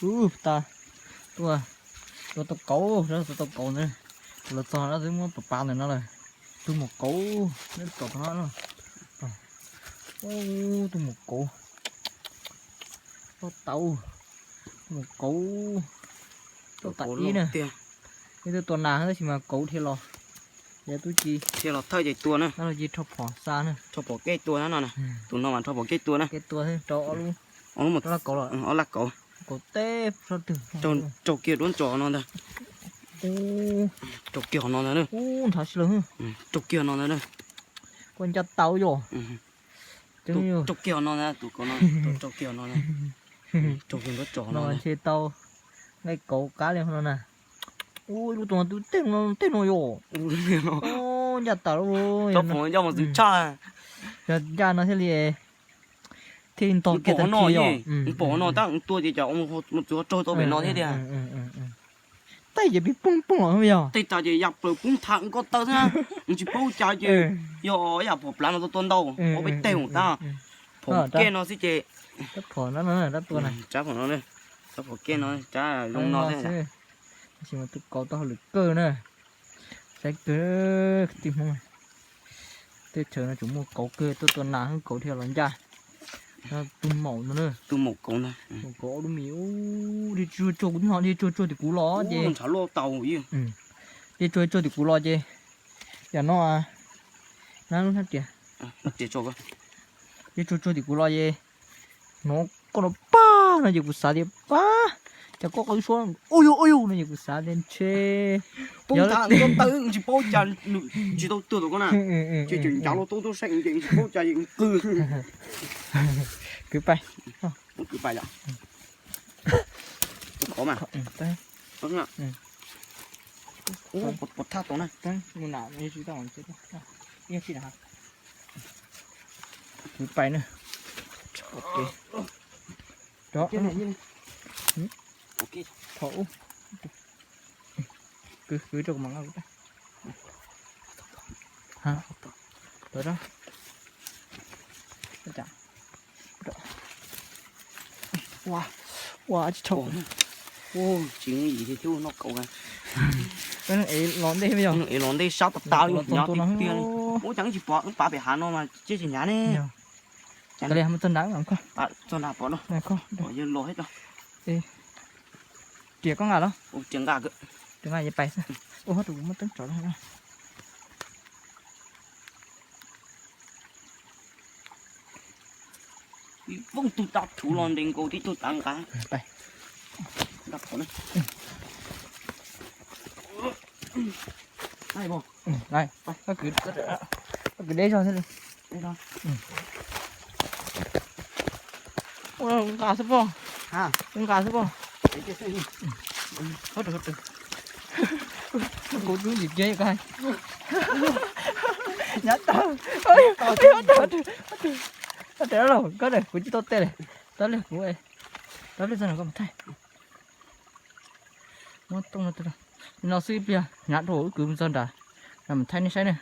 Ub, tas, tuaj, tuaj tau kauv, tuaj tau kauv ntawd. Kuv los txog no twb muab pam pam ntawm no lawm. Tus maum kauv, neb tsom no. Ub, tus maum kauv, tau tau, tus maum kauv, tau tas ib na. Ib tug tua nas tab sis mas kauv dhia los, yog tub ci dhia los thawj ces tua na. Rho phom xa na, rho phom kej tua na no. Tus no mas rho phom kej tua na. Kej tua rau ob lub, ob lub kauv los, ob lub kauv. Kauv teb sab twg, rau kiag duab ntsos no ntag. Rau kiag hauv no ntag na. Ub, nrhav si lawm. Rau kiag hauv no ntag na. Koj ncaj tau yom. Rau kiag hauv no ntag, tus kauv no, rau kiag hauv no ntag. Rau kiag duab ntsos no ntshe tau nqaij kauv qab li no na. Ub, ib lub tua no twb tej no, tej no yom. Ncaj tas lawm. Rau phom ncaj mas txwv tshaj. Yog ncaj no thiaj li, thiaj li ntog kiag tag kis yom. Pom no tab tua ces cas mus txwv raug tau pem no thiab tiag. Tej ces pib poob poob los yog tej tas ces ya plaws poob tham nkoj taw xwb, tsis paub cas ces yog yam phom plav no tau tua ntau, ua peb teg mus tab. Phom kej no xwb ces, rab phom no, rab phom kej no rab zoo no xwb. Tab sis mas tus kauv tau hauj lwm kawg na. Saib kawg, kwv tij Hmoob, teb chaws no tseem muaj kauv kawg, tuaj tua nas kauv dhia los ncaj. Tus maum no na, tus maum kauv no, maum kauv ob lub mis, dhia tsuag tsuag kuv no, dhia tsuag tsuag tim kuv los ces, dhia tsuag tsuag tim kuv los ces, yam no, na lub hnab riam, dhia tsuag tsuag tim kuv los ces, no koj no pab no ces kuv xav tias pab, cas koj qw suab ub yug ub yug no ces kuv xav tias ntshe poob tham nkoj taw, tsis paub cas nws tsis tau tuag tom koj na. Ces tseem ncav los tau tuaj saib ces tsis paub cas qw. Kwv pais, kwv pais yom. Tus kauv mas, pov thaj tau na. Kwv pais na. Kwv, kwv rau kuv mam nqa kuv pais. Ua, ua tsis tshau. Tsis yim thiab noj kauv. Ev los ntej, ev los ntej sab tas tas li, hnyav tiag tiag li. Ub, cas tsis pom, wb pav pem hav no mas tsis hnyav ne. Txog nrad, txog nrad pom no, yog los thiab. Riam koj nqa los? Riam nqa, riam nqa pais xwb. Ua, kuv muab teeb tso. Voob tug dab rhuv los nres nkaus tib tug tav nqa. Koj kwv deb zog thiab li. Nqa xwb pob, nqa xwb pob. Kuv twb ntsim kiag ka. Nyav tawg. Koj tawm los, koj tawm, kuv tsis tau tej li. Tab li kuv, tab li txog no koj mus thaij. Muab tooj no, no xwb ib pliag hnyav dhau, wb kwv mus txog nrad, mus thaij nej saib na.